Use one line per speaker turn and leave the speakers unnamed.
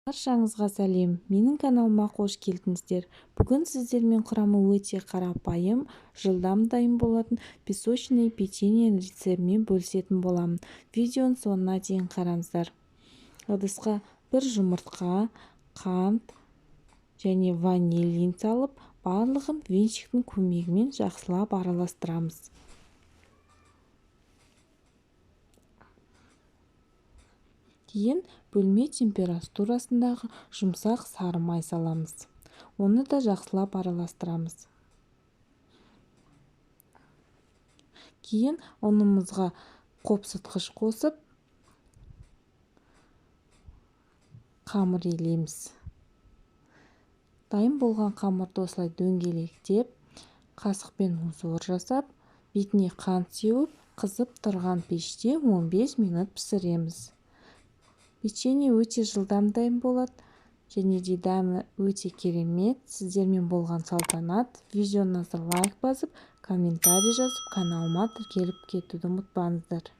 Баршаңызға сәлем! Менің каналыма қош келдіңіздер! Бүгін сіздермен құрамы өте қарапайым, жылдам дайын болатын песочный печенье рецептімен бөлісетін боламын. Видеоның соңына дейін қараңыздар. Ыдысқа бір жұмыртқа, қант және ванилин салып, барлығын венчиктің көмегімен жақсылап араластырамыз. Кейін бөлме температурасындағы жұмсақ сары май саламыз. Оны да жақсылап араластырамыз. Кейін ұнымызға қопсытқыш қосып, қамыр илейміз. Дайын болған қамырды осылай дөңгелектеп, қасықпен узор жасап, бетіне қант сеуіп, қызып тұрған пеште 15 минут пісіреміз. Печенье өте жылдам дайын болады, және де дәмі өте керемет. Сіздермен болған Салтанат. Видеоны лайк басып, комментарий жазып, каналыма тіркеліп кетуді ұмытпаңыздар.